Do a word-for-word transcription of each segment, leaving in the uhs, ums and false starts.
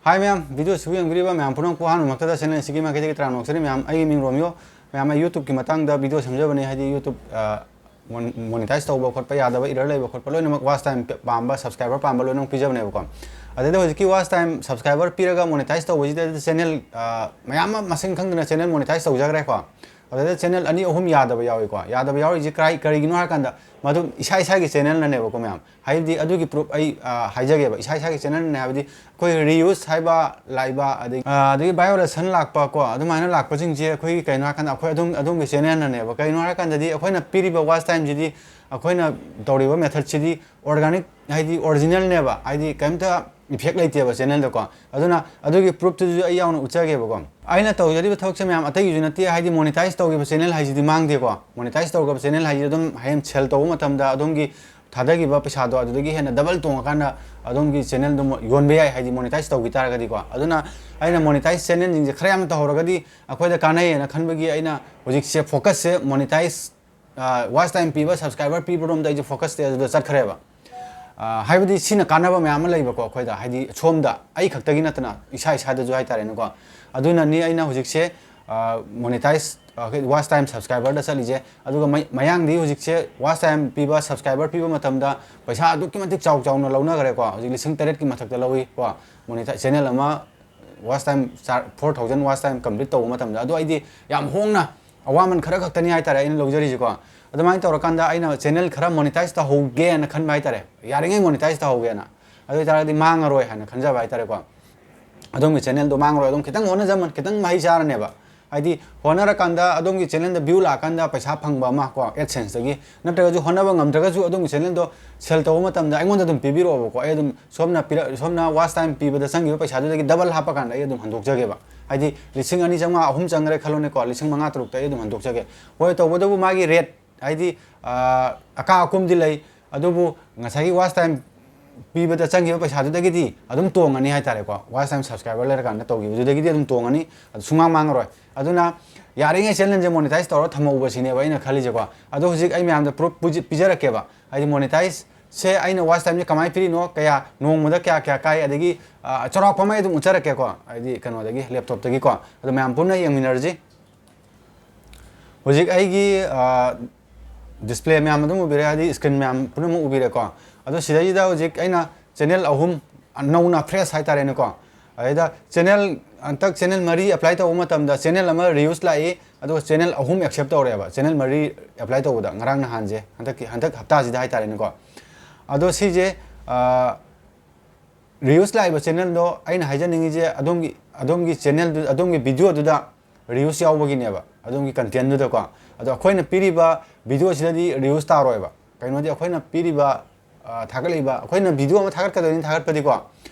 ꯍꯥꯏ ꯃꯌꯥꯝ, ꯚꯤꯗꯤꯑꯣꯁꯤꯕꯨ ꯌꯦꯡꯕꯤꯔꯤꯕ ꯃꯌꯥꯝ ꯄꯨꯝꯅꯃꯛꯄꯨ ꯑꯍꯥꯟꯕꯃꯛꯇꯗ ꯆꯦꯅꯦꯜ ꯑꯁꯤꯒꯤ ꯃꯥꯏꯀꯩꯗꯒꯤ ꯇꯔꯥꯝꯅ ꯑꯣꯛꯆꯔꯤ ꯃꯌꯥꯝ꯫ ꯑꯩꯒꯤ ꯃꯤꯡ ꯔꯣꯃꯤꯌꯣ꯫ ꯃꯌꯥꯝ, ꯑꯩ YouTubeꯀꯤ ꯃꯇꯥꯡꯗ ꯚꯤꯗꯤꯑꯣ ꯁꯦꯝꯖꯕꯅꯤ, ꯍꯥꯏꯗꯤ YouTube, ꯑ, ꯃꯣꯟ-, monetize ꯇꯧꯕ ꯈꯣꯠꯄ ꯌꯥꯗꯕ, error ꯂꯩꯕ ꯈꯣꯠꯄ ꯂꯣꯏꯅꯃꯛ, watch time ꯄ-, ꯄꯥꯝꯕ, subscriber ꯄꯥꯝꯕ ꯂꯣꯏꯅꯃꯛ ꯄꯤꯖꯕꯅꯦꯕꯀꯣ꯫ ꯑꯗꯩꯗ ꯍꯧꯖꯤꯛꯀꯤ watch time subscriber ꯄꯤꯔꯒ monetize ꯇꯧꯕꯁꯤꯗ ꯆꯦꯅꯦꯜ, ꯑ, ꯃꯌꯥꯝ ꯑꯃ ꯃꯁꯤꯡ ꯈꯪꯗꯅ ꯆꯦꯅꯦꯜ monetize ꯇꯧꯖꯈ꯭ꯔꯦꯀꯣ꯫ ꯑꯗꯨꯗ ꯆꯦꯅꯦꯜ ꯑꯅꯤ ꯑꯍꯨꯝ ꯌꯥꯗꯕ ꯌꯥꯎꯏꯀꯣ꯫ ꯌꯥꯗꯕ ꯌꯥꯎꯔꯤꯁꯦ ꯀꯔꯥꯏ-, ꯀꯔꯤꯒꯤꯅꯣ ꯍꯥꯏꯔꯀꯥꯟꯗ, ꯃꯗꯨ ꯏꯁꯥ ꯏꯁꯥꯒꯤ ꯆꯦꯅꯦꯜꯅꯅꯦꯕꯀꯣ ꯃꯌꯥꯝ꯫ ꯍꯥꯏꯕꯗꯤ ꯑꯗꯨꯒꯤ proof ꯑꯩ, ꯑ, ꯍꯥꯏꯖꯒꯦꯕ, ꯏꯁꯥ ꯏꯁꯥꯒꯤ ꯆꯦꯅꯦꯜꯅꯅꯦ ꯍꯥꯏꯕꯗꯤ ꯑꯩꯈꯣꯏ reuse ꯍꯥꯏꯕ ꯂꯥꯛꯏꯕ, ꯑꯗꯒꯤ, ꯑ, ꯑꯗꯒꯤ violation ꯂꯥꯛꯄ ꯀꯣ, ꯑꯗꯨꯃꯥꯏꯅ ꯂꯥꯛꯄꯁꯤꯡꯁꯦ ꯑꯩꯈꯣꯏꯒꯤ ꯀꯩꯅꯣ ꯍꯥꯏꯔꯀꯥꯟꯗ ꯑꯩꯈꯣꯏ ꯑꯗꯨꯝ, ꯑꯗꯣꯝꯒꯤ ꯆꯦꯅꯦꯜꯅꯅꯦꯕ꯫ ꯀꯩꯅꯣ ꯍꯥꯏꯔꯀꯥꯟꯗꯗꯤ ꯑꯩꯈꯣꯏꯅ ꯄꯤꯔꯤꯕ watch timeꯁꯤꯗꯤ, ꯑꯩꯈꯣꯏꯅ ꯇꯧꯔꯤꯕ methodꯁꯤꯗꯤ organic, ꯍꯥꯏꯗꯤ originalꯅꯦꯕ, ꯍꯥꯏꯗꯤ ꯀꯩꯝꯇ effect ꯂꯩꯇꯦꯕ ꯆꯦꯅꯦꯜꯗꯀꯣ꯫ ꯑꯗꯨꯅ ꯑꯗꯨꯒꯤ proofꯇꯨꯁꯨ ꯑꯩ ꯌꯥꯎꯅ ꯎꯠꯆꯒꯦꯕꯀꯣ꯫ ꯑꯩꯅ ꯇꯧꯖꯔꯤꯕ ꯊꯕꯛꯁꯦ ꯃꯌꯥꯝ ꯑꯇꯩꯒꯤꯁꯨ ꯅꯠꯇꯦ, ꯍꯥꯏꯗꯤ monetize ꯇꯧꯈꯤꯕ ꯆꯦꯅꯦꯜ ꯍꯥꯏꯁꯤꯗꯤ ꯃꯥꯡꯗꯦꯀꯣ꯫ Monetize ꯇꯧꯈꯤꯕ ꯆꯦꯅꯦꯜ ꯍꯥꯏꯁꯤꯗꯤ ꯑꯗꯨꯝ ꯍꯌꯦꯡ sell ꯇꯧꯕ ꯃꯇꯝꯗ ꯑꯗꯣꯝꯒꯤ ꯊꯥꯗꯈꯤꯕ ꯄꯩꯁꯥꯗꯣ ꯑꯗꯨꯗꯒꯤ ꯍꯦꯟꯅ double ꯇꯣꯡꯉꯀꯥꯟꯗ ꯑꯗꯣꯝꯒꯤ ꯆꯦꯅꯦꯜꯗꯣ ꯃꯣ-, ꯌꯣꯟꯕ ꯌꯥꯏ, ꯍꯥꯏꯗꯤ monetize ꯇꯧꯈꯤ ꯇꯥꯔꯒꯗꯤꯀꯣ꯫ ꯑꯗꯨꯅ ꯑꯩꯅ monetize ꯆꯦꯅꯦꯜꯁꯤꯡꯁꯦ ꯈꯔ ꯌꯥꯝꯅ ꯇꯧꯍꯧꯔꯒꯗꯤ ꯑꯩꯈꯣꯏꯗ ꯀꯥꯟꯅꯩꯌꯦꯅ ꯈꯟꯕꯒꯤ ꯑꯩꯅ ꯍꯧꯖꯤꯛꯁꯦ focusꯁꯦ monetize, ꯑ, watch time ꯄꯤꯕ, subscriber ꯄꯤꯕꯔꯣꯝꯗ ꯑꯩꯁꯦ focusꯁꯦ ꯑꯗꯨꯗ ꯆꯠꯈ꯭ꯔꯦꯕ꯫ ꯑ, ꯍꯥꯏꯕꯗꯤ ꯁꯤꯅ ꯀꯥꯟꯅꯕ ꯃꯌꯥꯝ ꯑꯃ ꯂꯩꯕꯀꯣ ꯑꯩꯈꯣꯏꯗ, ꯍꯥꯏꯗꯤ ꯁꯣꯝꯗ ꯑꯩ ꯈꯛꯇꯒꯤ ꯅꯠꯇꯅ ꯏꯁꯥ ꯏꯁꯥꯗꯁꯨ ꯍꯥꯏꯇꯥꯔꯦꯅꯦꯀꯣ꯫ ꯑꯗꯨꯅꯅꯤ ꯑꯩꯅ ꯍꯧꯖꯤꯛꯁꯦ, ꯑ, monetize, ꯑ, watch time subscriberꯗ ꯆꯠꯂꯤꯁꯦ꯫ ꯑꯗꯨꯒ ꯃꯩ-, ꯃꯌꯥꯡꯗꯤ ꯍꯧꯖꯤꯛꯁꯦ watch time ꯄꯤꯕ, subscriber ꯄꯤꯕ ꯃꯇꯝꯗ ꯄꯩꯁꯥ ꯑꯗꯨꯛꯀꯤ ꯃꯇꯤꯛ ꯆꯥꯎ ꯆꯥꯎꯅ ꯂꯧꯅꯈ꯭ꯔꯦꯀꯣ꯫ ꯍꯧꯖꯤꯛ ꯂꯤꯁꯤꯡ ꯇꯔꯦꯠꯀꯤ ꯃꯊꯛꯇ ꯂꯧꯏꯀꯣ꯫ Monetize, ꯆꯦꯅꯦꯜ ꯑꯃ watch time ꯆꯥ-, four thousand watch time complete ꯇꯧꯕ ꯃꯇꯝꯗ꯫ ꯑꯗꯣ ꯑꯩꯗꯤ ꯌꯥꯝ ꯍꯣꯡꯅ, ꯑꯋꯥꯃꯟ ꯈꯔ ꯈꯛꯇꯅꯤ ꯍꯥꯏꯇꯥꯔꯦ ꯑꯩꯅ ꯂꯧꯖꯔꯤꯁꯦꯀꯣ꯫ ꯑꯗꯨꯃꯥꯏꯅ ꯇꯧꯔꯀꯥꯟꯗ ꯑꯩꯅ ꯆꯦꯅꯦꯜ ꯈꯔ monetize ꯇꯧꯍꯧꯒꯦꯅ ꯈꯟꯕ ꯍꯥꯏꯇꯥꯔꯦ꯫ ꯌꯥꯔꯤꯉꯩ monetize ꯇꯧꯍꯧꯒꯦꯅ꯫ ꯑꯗꯨ ꯑꯣꯏꯇꯥꯔꯒꯗꯤ ꯃꯥꯡꯉꯔꯣꯏ ꯍꯥꯏꯅ ꯈꯟꯖꯕ ꯍꯥꯏꯇꯥꯔꯦꯀꯣ꯫ ꯑꯗꯣꯝꯒꯤ ꯆꯦꯅꯦꯜꯗꯣ ꯃꯥꯡꯉꯔꯣꯏ, ꯑꯗꯨꯝ ꯈꯤꯇꯪ ꯍꯣꯠꯅꯖꯃꯟ, ꯈꯤꯇꯪ ꯃꯍꯩ ꯆꯥꯔꯅꯦꯕ꯫ ꯍꯥꯏꯗꯤ ꯍꯣꯠꯅꯔꯀꯥꯟꯗ ꯑꯗꯣꯝꯒꯤ ꯆꯦꯅꯦꯜꯗ view ꯂꯥꯛꯑꯀꯥꯟꯗ ꯄꯩꯁꯥ ꯐꯪꯕ ꯑꯃ ꯀꯣ, AdSenseꯇꯒꯤ꯫ ꯅꯠꯇ꯭ꯔꯒꯁꯨ ꯍꯣꯠꯅꯕ ꯉꯝꯗ꯭ꯔꯒꯁꯨ ꯑꯗꯣꯝꯒꯤ ꯆꯦꯅꯦꯜꯗꯣ sell ꯇꯧꯕ ꯃꯇꯝꯗ ꯑꯩꯉꯣꯟꯗ ꯑꯗꯨꯝ ꯄꯤꯕꯤꯔꯛꯑꯣꯕꯀꯣ꯫ ꯑꯩ ꯑꯗꯨꯝ ꯁꯣꯝꯅ ꯄꯤꯔꯛ-, ꯁꯣꯝꯅ watch time ꯄꯤꯕꯗ ꯆꯪꯈꯤꯕ ꯄꯩꯁꯥꯗꯨꯗꯒꯤ double ꯍꯥꯞꯄꯀꯥꯟꯗ ꯑꯩ ꯑꯗꯨꯝ ꯍꯟꯗꯣꯛꯆꯒꯦꯕ꯫ ꯍꯥꯏꯗꯤ ꯂꯤꯁꯤꯡ ꯑꯅꯤ ꯆꯥꯝꯃꯉꯥ, ꯑꯍꯨꯝ ꯆꯪꯈ꯭ꯔꯦ ꯈꯜꯂꯣꯅꯦꯀꯣ, ꯂꯤꯁꯤꯡ ꯃꯉꯥ ꯇꯔꯨꯛꯇ ꯑꯩ ꯑꯗꯨꯝ ꯍꯟꯗꯣꯛꯆꯒꯦ꯫ ꯍꯣꯏ, ꯇꯧꯕꯇꯕꯨ ꯃꯥꯒꯤ rate, ꯍꯥꯏꯗꯤ, ꯑ, ꯑꯀꯥ ꯑꯀꯨꯝꯗꯤ ꯂꯩ, ꯑꯗꯨꯕꯨ ꯉꯁꯥꯏꯒꯤ watch time ꯄꯤꯕꯗ ꯆꯪꯈꯤꯕ ꯄꯩꯁꯥꯗꯨꯗꯒꯤꯗꯤ ꯑꯗꯨꯝ ꯇꯣꯡꯉꯅꯤ ꯍꯥꯏꯇꯥꯔꯦꯀꯣ꯫ Watch time subscriber ꯂꯩꯔꯀꯥꯟꯗ ꯇꯧꯈꯤꯕꯗꯨꯗꯒꯤꯗꯤ ꯑꯗꯨꯝ ꯇꯣꯡꯉꯅꯤ, ꯑꯗꯨ ꯁꯨꯡꯃꯥꯡ ꯃꯥꯡꯉꯔꯣꯏ꯫ ꯑꯗꯨꯅ ꯌꯥꯔꯤꯉꯩ ꯆꯦꯅꯦꯜꯁꯦ monetize ꯇꯧꯔ ꯊꯝꯍꯧꯕꯁꯤꯅꯦꯕ ꯑꯩꯅ ꯈꯜꯂꯤꯁꯦꯀꯣ꯫ ꯑꯗꯣ ꯍꯧꯖꯤꯛ ꯑꯩ ꯃꯌꯥꯝꯗ proof ꯄꯨꯖꯤ-, ꯄꯤꯖꯔꯛꯀꯦꯕ꯫ ꯍꯥꯏꯗꯤ monetize ꯁꯦ ꯑꯩꯅ watch time ꯁꯦ ꯀꯃꯥꯏꯅ ꯄꯤꯔꯤꯅꯣ, ꯀꯌꯥ, ꯅꯣꯡꯃꯗ ꯀꯌꯥ ꯀꯌꯥ ꯀꯥꯏ, ꯑꯗꯒꯤ, ꯑ, ꯆꯥꯎꯔꯥꯛꯄ ꯑꯃ ꯑꯩ ꯑꯗꯨꯝ ꯎꯠꯆꯔꯛꯀꯦꯀꯣ, ꯍꯥꯏꯗꯤ ꯀꯩꯅꯣꯗꯒꯤ, laptop ꯇꯒꯤꯀꯣ, ꯑꯗꯣ ꯃꯌꯥꯝ ꯄꯨꯟꯅ ꯌꯦꯡꯃꯤꯟꯅꯔꯁꯤ꯫ ꯍꯧꯖꯤꯛ ꯑꯩꯒꯤ, ꯑ, display ꯃꯌꯥꯝ ꯑꯗꯨꯝ ꯎꯕꯤꯔꯦ, ꯍꯥꯏꯗꯤ screen ꯃꯌꯥꯝ ꯄꯨꯝꯅꯃꯛ ꯎꯕꯤꯔꯦꯀꯣ꯫ ꯑꯗꯣ ꯁꯤꯗꯩꯁꯤꯗ ꯍꯧꯖꯤꯛ ꯑꯩꯅ channel ꯑꯍꯨꯝ ꯅꯧꯅ fresh ꯍꯥꯏꯇꯥꯔꯦꯅꯦꯀꯣ, ꯑꯗꯩꯗ channel, ꯍꯟꯗꯛ channel ꯃꯔꯤ apply ꯇꯧꯕ ꯃꯇꯝꯗ channel ꯑꯃ reuse ꯂꯥꯛꯏ, ꯑꯗꯨꯒ channel ꯑꯍꯨꯝ accept ꯇꯧꯔꯦꯕ, channel ꯃꯔꯤ apply ꯇꯧꯕꯗ, ꯉꯔꯥꯡ ꯅꯍꯥꯟꯁꯦ, ꯍꯟꯗꯛꯀꯤ, ꯍꯟꯗꯛ ꯍꯞꯇꯥꯁꯤꯗ ꯍꯥꯏꯇꯥꯔꯦꯅꯦꯀꯣ꯫ ꯑꯗꯣ ꯁꯤꯁꯦ, ꯑ, reuse ꯂꯥꯛꯏꯕ channel ꯗꯣ, ꯑꯩꯅ ꯍꯥꯏꯖꯅꯤꯡꯉꯤꯁꯦ, ꯑꯗꯣꯝꯒꯤ, ꯑꯗꯣꯝꯒꯤ channel ꯗꯨ, ꯑꯗꯣꯝꯒꯤ video ꯗꯨꯗ reuse ꯌꯥꯎꯕꯒꯤꯅꯦꯕ, ꯑꯗꯣꯝꯒꯤ content ꯗꯨꯗꯀꯣ꯫ ꯑꯗꯣ ꯑꯩꯈꯣꯏꯅ ꯄꯤꯔꯤꯕ video ꯁꯤꯗꯗꯤ reuse ꯇꯥꯔꯣꯏꯕ꯫ ꯀꯩꯅꯣꯗꯤ ꯑꯩꯈꯣꯏꯅ ꯄꯤꯔꯤꯕ, ꯑ, ꯊꯥꯒꯠꯂꯤꯕ, ꯑꯩꯈꯣꯏꯅ video ꯑꯃ ꯊꯥꯒꯠꯀꯗꯣꯏꯅꯤ, ꯊꯥꯒꯠꯄꯗꯤꯀꯣ,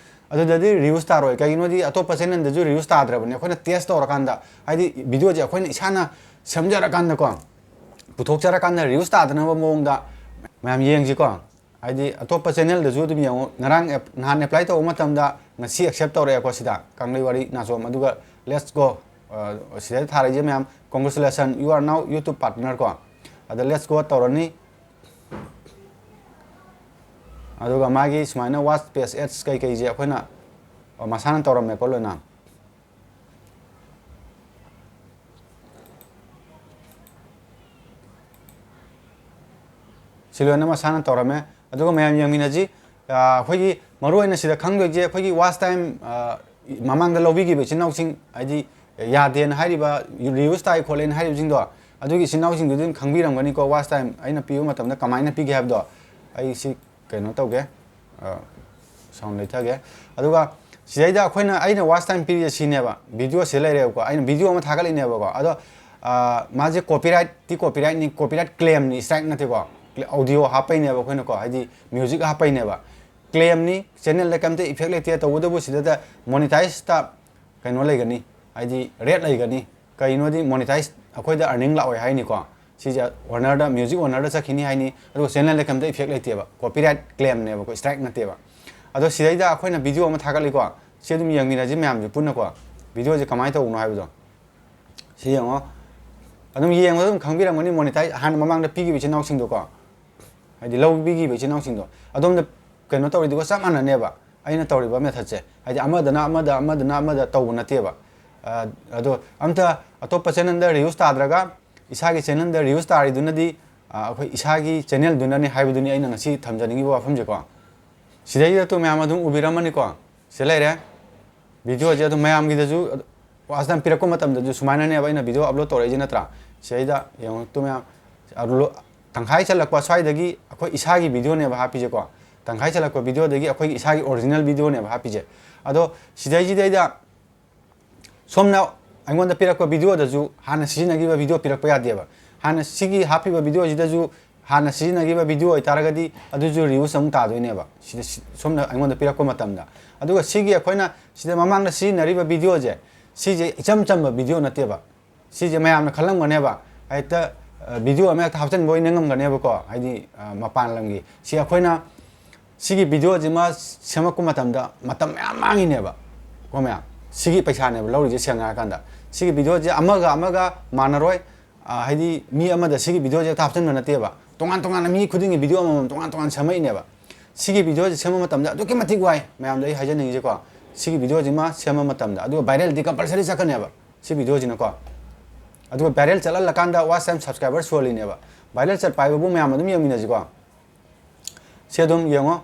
ꯑꯗꯨꯗꯗꯤ reuse ꯇꯥꯔꯣꯏ꯫ ꯀꯩꯒꯤꯅꯣꯗꯤ ꯑꯇꯣꯞꯄ channel ꯗꯁꯨ reuse ꯇꯥꯗ꯭ꯔꯕꯅꯤ꯫ ꯑꯩꯈꯣꯏꯅ test ꯇꯧꯔꯀꯥꯟꯗ, ꯍꯥꯏꯗꯤ video ꯁꯦ ꯑꯩꯈꯣꯏꯅ ꯏꯁꯥꯅ ꯁꯦꯝꯖꯔꯀꯥꯟꯗꯀꯣ, ꯄꯨꯊꯣꯛꯆꯔꯀꯥꯟꯗ reuse ꯇꯥꯗꯅꯕ ꯃꯑꯣꯡꯗ ꯃꯌꯥꯝ ꯌꯦꯡꯁꯤꯀꯣ꯫ ꯍꯥꯏꯗꯤ ꯑꯇꯣꯞꯄ channel ꯗꯁꯨ ꯑꯗꯨꯝ ꯌꯦꯡꯉꯣ꯫ ꯉꯔꯥꯡ app-, ꯅꯍꯥꯟ apply ꯇꯧꯕ ꯃꯇꯝꯗ ꯉꯁꯤ accept ꯇꯧꯔꯛꯑꯦꯀꯣ ꯁꯤꯗ, ꯀꯪꯂꯩꯋꯥꯔꯤ ꯅꯥꯆꯣꯝ꯫ ꯑꯗꯨꯒ let's go, ꯑ, ꯁꯤꯗ ꯊꯥꯔꯛꯏꯁꯦ ꯃꯌꯥꯝ, "Congratulations, you are now YouTube partner" ꯀꯣ꯫ ꯑꯗ let's go ꯇꯧꯔꯅꯤ꯫ ꯑꯗꯨꯒ ꯃꯥꯒꯤ ꯁꯨꯃꯥꯏꯅ watch page ads ꯀꯩꯀꯩꯁꯦ ꯑꯩꯈꯣꯏꯅ, ꯑ, ꯃꯁꯥꯅ ꯇꯧꯔꯝꯃꯦꯀꯣ ꯂꯣꯏꯅ꯫ ꯁꯤ ꯂꯣꯏꯅ ꯃꯁꯥꯅ ꯇꯧꯔꯝꯃꯦ꯫ ꯑꯗꯨꯒ ꯃꯌꯥꯝ ꯌꯦꯡꯃꯤꯟꯅꯁꯤ꯫ ꯑ, ꯑꯩꯈꯣꯏꯒꯤ ꯃꯔꯨꯑꯣꯏꯅ ꯁꯤꯗ ꯈꯪꯗꯣꯏꯁꯦ, ꯑꯩꯈꯣꯏꯒꯤ watch time, ꯑ, ꯃꯃꯥꯡꯗ ꯂꯧꯕꯤꯈꯤꯕ ꯏꯆꯤꯟ ꯏꯅꯥꯎꯁꯤꯡ, ꯍꯥꯏꯗꯤ ꯌꯥꯗꯦꯅ ꯍꯥꯏꯔꯤꯕ, reuse ꯇꯥꯏ ꯈꯣꯠꯂꯦꯅ ꯍꯥꯏꯔꯤꯕꯁꯤꯡꯗꯣ, ꯑꯗꯨꯒꯤ ꯏꯆꯤꯟ ꯏꯅꯥꯎꯁꯤꯡꯗꯨꯗꯤ ꯑꯗꯨꯝ ꯈꯪꯕꯤꯔꯝꯒꯅꯤꯀꯣ, watch time ꯑꯩꯅ ꯄꯤꯕ ꯃꯇꯝꯗ ꯀꯃꯥꯏꯅ ꯄꯤꯒꯦ ꯍꯥꯏꯕꯗꯣ꯫ ꯑꯩ ꯁꯤ ꯀꯩꯅꯣ ꯇꯧꯒꯦ, ꯑ, sound ꯂꯩꯊꯒꯦ꯫ ꯑꯗꯨꯒ ꯁꯤꯗꯩꯗ ꯑꯩꯈꯣꯏꯅ, ꯑꯩꯅ watch time ꯄꯤꯔꯤꯁꯦ ꯁꯤꯅꯦꯕ, video ꯁꯤ ꯂꯩꯔꯦꯕꯀꯣ, ꯑꯩꯅ video ꯑꯃ ꯊꯥꯒꯠꯂꯤꯅꯦꯕꯀꯣ, ꯑꯗꯣ, ꯑ, ꯃꯥꯁꯦ copyright ꯇꯤ copyright ꯅꯤ, copyright claim ꯅꯤ, strike ꯅꯠꯇꯦꯀꯣ꯫ Audio ꯍꯥꯞꯄꯩꯅꯦꯕ ꯑꯩꯈꯣꯏꯅꯀꯣ, ꯍꯥꯏꯗꯤ music ꯍꯥꯞꯄꯩꯅꯦꯕ꯫ Claim ꯅꯤ, channel ꯗ ꯀꯩꯝꯇ effect ꯂꯩꯇꯦ꯫ ꯇꯧꯕꯇꯕꯨ ꯁꯤꯗ monetize ꯇ ꯀꯩꯅꯣ ꯂꯩꯒꯅꯤ, ꯍꯥꯏꯗꯤ rate ꯂꯩꯒꯅꯤ꯫ ꯀꯩꯅꯣꯗꯤ monetize ꯑꯩꯈꯣꯏꯗ earning ꯂꯥꯛꯑꯣꯏ ꯍꯥꯏꯅꯤꯀꯣ꯫ ꯁꯤꯁꯦ owner ꯗ, music owner ꯗ ꯆꯠꯈꯤꯅꯤ ꯍꯥꯏꯅꯤ, ꯑꯗꯨꯒ channel ꯗ ꯀꯩꯝꯇ effect ꯂꯩꯇꯦꯕ, copyright claim ꯅꯦꯕꯀꯣ, strike ꯅꯠꯇꯦꯕ꯫ ꯑꯗꯣ ꯁꯤꯗꯩꯗ ꯑꯩꯈꯣꯏꯅ video ꯑꯃ ꯊꯥꯒꯠꯂꯤꯀꯣ, ꯁꯤ ꯑꯗꯨꯝ ꯌꯦꯡꯃꯤꯟꯅꯁꯤ ꯃꯌꯥꯝꯁꯦ ꯄꯨꯟꯅꯀꯣ, video ꯁꯦ ꯀꯃꯥꯏꯅ ꯇꯧꯕꯅꯣ ꯍꯥꯏꯕꯗꯣ꯫ ꯁꯤ ꯌꯦꯡꯉꯣ, ꯑꯗꯨꯝ ꯌꯦꯡꯕꯗ ꯑꯗꯨꯝ ꯈꯪꯕꯤꯔꯝꯒꯅꯤ, monetize ꯍꯥꯟꯅ ꯃꯃꯥꯡꯗ ꯄꯤꯈꯤꯕ ꯏꯆꯤꯟ ꯏꯅꯥꯎꯁꯤꯡꯗꯣꯀꯣ꯫ ꯍꯥꯏꯗꯤ ꯂꯧꯕꯤꯈꯤꯕ ꯏꯆꯤꯟ ꯏꯅꯥꯎꯁꯤꯡꯗꯣ꯫ ꯑꯗꯣꯝꯗ ꯀꯩꯅꯣ ꯇꯧꯔꯤꯗꯨꯒ ꯆꯞ ꯃꯥꯟꯅꯅꯦꯕ ꯑꯩꯅ ꯇꯧꯔꯤꯕ methodꯁꯦ꯫ ꯍꯥꯏꯗꯤ ꯑꯃꯗꯅ ꯑꯃꯗ, ꯑꯃꯗꯅ ꯑꯃꯗ ꯇꯧꯕ ꯅꯠꯇꯦꯕ꯫ ꯑ, ꯑꯗꯣ ꯑꯝꯇ ꯑꯇꯣꯞꯄ channelꯗ reuse ꯇꯥꯗ꯭ꯔꯒ ꯏꯁꯥꯒꯤ channelꯗ reuse ꯇꯥꯔꯤꯗꯨꯅꯗꯤ, ꯑ, ꯑꯩꯈꯣꯏ ꯏꯁꯥꯒꯤ channelꯗꯨꯅꯅꯦ ꯍꯥꯏꯕꯗꯨꯅꯤ ꯑꯩꯅ ꯉꯁꯤ ꯊꯝꯖꯅꯤꯡꯉꯤꯕ ꯋꯥꯐꯝꯁꯦꯀꯣ꯫ ꯁꯤꯗꯩꯗ ꯇꯨ ꯃꯌꯥꯝ ꯑꯗꯨꯝ ꯎꯕꯤꯔꯝꯃꯅꯤꯀꯣ꯫ ꯁꯤꯗ ꯂꯩꯔꯦ꯫ Videoꯁꯦ ꯑꯗꯨꯝ ꯃꯌꯥꯝꯒꯤꯗꯁꯨ watch time ꯄꯤꯔꯛꯄ ꯃꯇꯝꯗꯁꯨ ꯁꯨꯃꯥꯏꯅꯅꯦꯕ ꯑꯩꯅ video upload ꯇꯧꯔꯛꯏꯁꯦ ꯅꯠꯇ꯭ꯔꯥ? ꯁꯤꯗꯩꯗ ꯌꯦꯡꯉꯣ ꯇꯨ ꯃꯌꯥꯝ, ꯑ, ꯂꯣ-, ꯇꯪꯈꯥꯏ ꯆꯜꯂꯛꯄ ꯁ꯭ꯋꯥꯏꯗꯒꯤ ꯑꯩꯈꯣꯏ ꯏꯁꯥꯒꯤ videoꯅꯦꯕ ꯍꯥꯞꯄꯤꯁꯦꯀꯣ꯫ ꯇꯪꯈꯥꯏ ꯆꯜꯂꯛꯄ videoꯗꯒꯤ ꯑꯩꯈꯣꯏꯒꯤ ꯏꯁꯥꯒꯤ original videoꯅꯦꯕ ꯍꯥꯞꯄꯤꯁꯦ꯫ ꯑꯗꯣ ꯁꯤꯗꯩꯁꯤꯗꯩꯗ ꯁꯣꯝꯅ ꯑꯩꯉꯣꯟꯗ ꯄꯤꯔꯛꯄ videoꯗꯁꯨ ꯍꯥꯟꯅ ꯁꯤꯖꯤꯟꯅꯈꯤꯕ video ꯄꯤꯔꯛꯄ ꯌꯥꯗꯦꯕ꯫ ꯍꯥꯟꯅ ꯁꯤꯒꯤ ꯍꯥꯞꯄꯤꯕ videoꯁꯤꯗꯁꯨ ꯍꯥꯟꯅ ꯁꯤꯖꯤꯟꯅꯈꯤꯕ video ꯑꯣꯏꯇꯥꯔꯒꯗꯤ ꯑꯗꯨꯁꯨ reuse ꯑꯃꯨꯛ ꯇꯥꯗꯣꯏꯅꯦꯕ꯫ ꯁꯤꯗ ꯁꯤ-, ꯁꯣꯝꯅ ꯑꯩꯉꯣꯟꯗ ꯄꯤꯔꯛꯄ ꯃꯇꯝꯗ꯫ ꯑꯗꯨꯒ ꯁꯤꯒꯤ ꯑꯩꯈꯣꯏꯅ ꯁꯤꯗ ꯃꯃꯥꯡꯗ ꯁꯤꯖꯤꯟꯅꯔꯤꯕ videoꯁꯦ, ꯁꯤꯁꯦ ꯏꯆꯝ ꯆꯝꯕ video ꯅꯠꯇꯦꯕ꯫ ꯁꯤꯁꯦ ꯃꯌꯥꯝꯅ ꯈꯜꯂꯝꯒꯅꯦꯕ, ꯍꯦꯛꯇ, ꯑ, video ꯑꯃ ꯍꯦꯛꯇ ꯍꯥꯞꯆꯤꯟꯕ ꯑꯣꯏꯅ ꯉꯝꯒꯅꯦꯕꯀꯣ, ꯍꯥꯏꯗꯤ, ꯑ, ꯃꯄꯥꯟ ꯂꯝꯒꯤ꯫ ꯁꯤ ꯑꯩꯈꯣꯏꯅ ꯁꯤꯒꯤ videoꯁꯤꯃ ꯁꯦꯝꯃꯛꯄ ꯃꯇꯝꯗ ꯃꯇꯝ ꯃꯌꯥꯝ ꯃꯥꯡꯉꯤꯅꯦꯕ ꯀꯣ ꯃꯌꯥꯝ꯫ ꯁꯤꯒꯤ ꯄꯩꯁꯥꯅꯦꯕ ꯂꯧꯔꯤꯁꯦ ꯁꯦꯡꯅ ꯍꯥꯏꯔꯀꯥꯟꯗ꯫ ꯁꯤꯒꯤ videoꯁꯦ ꯑꯃꯒ ꯑꯃꯒ ꯃꯥꯟꯅꯔꯣꯏ꯫ ꯑ, ꯍꯥꯏꯗꯤ ꯃꯤ ꯑꯃꯗ ꯁꯤꯒꯤ videoꯁꯦ ꯍꯦꯛꯇ ꯍꯥꯞꯆꯤꯟꯕ ꯅꯠꯇꯦꯕ꯫ ꯇꯣꯉꯥꯟ ꯇꯣꯉꯥꯟꯅ ꯃꯤ ꯈꯨꯗꯤꯡꯒꯤ video ꯑꯃꯃꯝ ꯇꯣꯉꯥꯟ ꯇꯣꯉꯥꯟ ꯁꯦꯝꯃꯛꯏꯅꯦꯕ꯫ ꯁꯤꯒꯤ videoꯁꯦ ꯁꯦꯝꯕ ꯃꯇꯝꯗ ꯑꯗꯨꯛꯀꯤ ꯃꯇꯤꯛ ꯋꯥꯏ ꯃꯌꯥꯝꯗ ꯑꯩ ꯍꯥꯏꯖꯅꯤꯡꯉꯤꯁꯦꯀꯣ꯫ ꯁꯤꯒꯤ videoꯁꯤꯃ ꯁꯦꯝꯕ ꯃꯇꯝꯗ꯫ ꯑꯗꯨꯒ viralꯗꯤ compulsory ꯆꯠꯀꯅꯦꯕ ꯁꯤ videoꯁꯤꯅꯀꯣ꯫ ꯑꯗꯨꯒ viral ꯆꯠꯍꯜꯂꯀꯥꯟꯗ watch time subscriber ꯁꯨꯍꯜꯂꯤꯅꯦꯕ꯫ Viral ꯆꯠꯄ ꯍꯥꯏꯕꯕꯨ ꯃꯌꯥꯝ ꯑꯗꯨꯝ ꯌꯦꯡꯃꯤꯟꯅꯁꯤꯀꯣ꯫ ꯁꯤ ꯑꯗꯨꯝ ꯌꯦꯡꯉꯣ꯫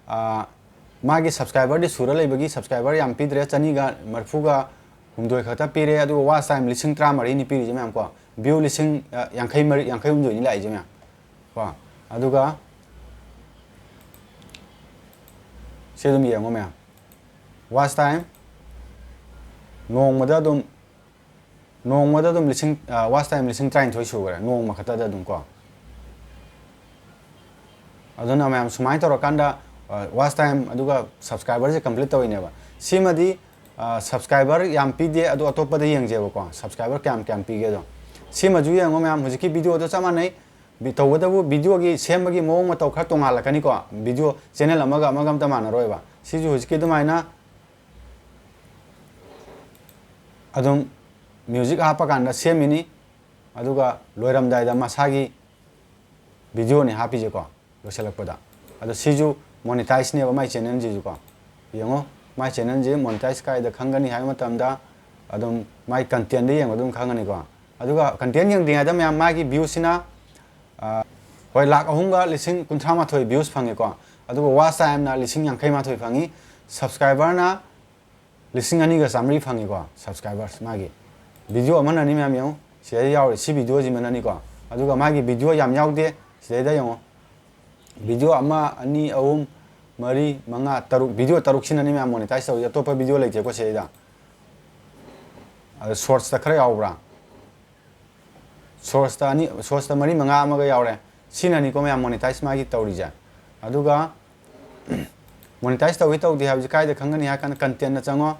ꯑꯥ, ꯃꯥꯒꯤ subscriberꯗꯤ ꯁꯨꯔ ꯂꯩꯕꯒꯤ subscriber ꯌꯥꯝ ꯄꯤꯗ꯭ꯔꯦ, ꯆꯅꯤꯒ ꯃꯔꯤꯐꯨꯒ ꯍꯨꯝꯗꯣꯏ ꯈꯛꯇ ꯄꯤꯔꯦ, ꯑꯗꯨꯒ watch time ꯂꯤꯁꯤꯡ ꯇꯔꯥꯃꯔꯤꯅꯤ ꯄꯤꯔꯤꯁꯦ ꯃꯌꯥꯝ ꯀꯣ꯫ View ꯂꯤꯁꯤꯡ, ꯑ, ꯌꯥꯡꯈꯩ ꯃꯔꯤ, ꯌꯥꯡꯈꯩ ꯍꯨꯝꯗꯣꯏꯅꯤ ꯂꯥꯛꯏꯁꯦ ꯃꯌꯥꯝ ꯀꯣ꯫ ꯑꯗꯨꯒ ꯁꯤ ꯑꯗꯨꯝ ꯌꯦꯡꯉꯣ ꯃꯌꯥꯝ, watch time ꯅꯣꯡꯃꯗ ꯑꯗꯨꯝ ꯅꯣꯡꯃꯗ ꯑꯗꯨꯝ ꯂꯤꯁꯤꯡ, ꯑ, watch time ꯂꯤꯁꯤꯡ ꯇꯔꯥꯅꯤꯊꯣꯏ ꯁꯨꯈ꯭ꯔꯦ, ꯅꯣꯡꯃ ꯈꯛꯇꯗ ꯑꯗꯨꯝ ꯀꯣ꯫ ꯑꯗꯨꯅ ꯃꯌꯥꯝ ꯁꯨꯃꯥꯏꯅ ꯇꯧꯔꯀꯥꯟꯗ, ꯑ, watch time ꯑꯗꯨꯒ subscriberꯁꯦ complete ꯇꯧꯔꯤꯅꯦꯕ꯫ ꯁꯤꯃꯗꯤ, ꯑ, subscriber ꯌꯥꯝ ꯄꯤꯗꯦ, ꯑꯗꯣ ꯑꯇꯣꯞꯄꯗ ꯌꯦꯡꯁꯦꯕꯀꯣ, subscriber ꯀꯌꯥꯝ ꯀꯌꯥꯝ ꯄꯤꯒꯦꯗꯣ꯫ ꯁꯤꯃꯁꯨ ꯌꯦꯡꯉꯣ ꯃꯌꯥꯝ, ꯍꯧꯖꯤꯛꯀꯤ videoꯗꯣ ꯆꯞ ꯃꯥꯟꯅꯩ꯫ ꯕꯤ-, ꯇꯧꯕꯇꯕꯨ videoꯒꯤ ꯁꯦꯝꯕꯒꯤ ꯃꯑꯣꯡ ꯃꯇꯧ ꯈꯔ ꯇꯣꯉꯥꯜꯂꯛꯀꯅꯤꯀꯣ꯫ Video channel ꯑꯃꯒ ꯑꯃꯒ ꯑꯝꯇ ꯃꯥꯟꯅꯔꯣꯏꯕ꯫ ꯁꯤꯁꯨ ꯍꯧꯖꯤꯛꯀꯤ ꯑꯗꯨꯃꯥꯏꯅ ꯑꯗꯨꯝ music ꯍꯥꯞꯄꯀꯥꯟꯗ ꯁꯦꯝꯃꯤꯅꯤ, ꯑꯗꯨꯒ ꯂꯣꯏꯔꯝꯗꯥꯏꯗ ꯃꯁꯥꯒꯤ videoꯅꯤ ꯍꯥꯞꯄꯤꯁꯦꯀꯣ꯫ ꯂꯣꯏꯁꯤꯜꯂꯛꯄꯗ꯫ ꯑꯗꯣ ꯁꯤꯁꯨ monetizeꯅꯦꯕ ꯃꯥꯏ channelꯁꯤꯁꯨꯀꯣ꯫ ꯌꯦꯡꯉꯣ, ꯃꯥꯏ channelꯁꯤ monetize ꯀꯥꯏꯗ ꯈꯪꯒꯅꯤ ꯍꯥꯏꯕ ꯃꯇꯝꯗ ꯑꯗꯨꯝ ꯃꯥꯏ contentꯗ ꯌꯦꯡꯕ ꯑꯗꯨꯝ ꯈꯪꯒꯅꯤꯀꯣ꯫ ꯑꯗꯨꯒ content ꯌꯦꯡꯗ꯭ꯔꯤꯉꯩꯗ ꯃꯌꯥꯝ ꯃꯥꯒꯤ viewꯁꯤꯅ, ꯑ, ꯍꯣꯏ, ꯂꯥꯈ ꯑꯍꯨꯝꯒ ꯂꯤꯁꯤꯡ ꯀꯨꯟꯊ꯭ꯔꯥ ꯃꯥꯊꯣꯏ views ꯐꯪꯉꯤꯀꯣ꯫ ꯑꯗꯨꯒ watch timeꯅ ꯂꯤꯁꯤꯡ ꯌꯥꯡꯈꯩ ꯃꯥꯊꯣꯏ ꯐꯪꯉꯤ꯫ Subscriberꯅ ꯂꯤꯁꯤꯡ ꯑꯅꯤꯒ ꯆꯥꯝꯃꯔꯤ ꯐꯪꯉꯤꯀꯣ, subscribers ꯃꯥꯒꯤ꯫ Video ꯑꯃꯅꯅꯤ ꯃꯌꯥꯝ ꯌꯦꯡꯉꯨ, ꯁꯤꯗꯩꯗ ꯌꯥꯎꯔꯤ ꯁꯤ videoꯁꯤꯃꯅꯅꯤꯀꯣ꯫ ꯑꯗꯨꯒ ꯃꯥꯒꯤ video ꯌꯥꯝ ꯌꯥꯎꯗꯦ, ꯁꯤꯗꯩꯗ ꯌꯦꯡꯉꯨ꯫ Video ꯑꯃ, ꯑꯅꯤ, ꯑꯍꯨꯝ, ꯃꯔꯤ, ꯃꯉꯥ, ꯇꯔꯨꯛ, video ꯇꯔꯨꯛꯁꯤꯅꯅꯤ ꯃꯌꯥꯝ monetize ꯇꯧꯔꯤꯁꯦ, ꯑꯇꯣꯞꯄ video ꯂꯩꯇꯦꯀꯣ ꯁꯤꯗꯩꯗ꯫ ꯑꯗ shortsꯇ ꯈꯔ ꯌꯥꯎꯕ꯭ꯔꯥ? Shortsꯇ ꯑꯅꯤ, shortsꯇ ꯃꯔꯤ ꯃꯉꯥ ꯑꯃꯒ ꯌꯥꯎꯔꯦ꯫ ꯁꯤꯅꯅꯤꯀꯣ ꯃꯌꯥꯝ monetize ꯃꯥꯒꯤ ꯇꯧꯔꯤꯁꯦ꯫ ꯑꯗꯨꯒ monetize ꯇꯧꯏ ꯇꯧꯗꯦ ꯍꯥꯏꯕꯁꯤ ꯀꯥꯏꯗ ꯈꯪꯒꯅꯤ ꯍꯥꯏ ꯀꯥꯟꯗ contentꯇ ꯆꯪꯉꯣ꯫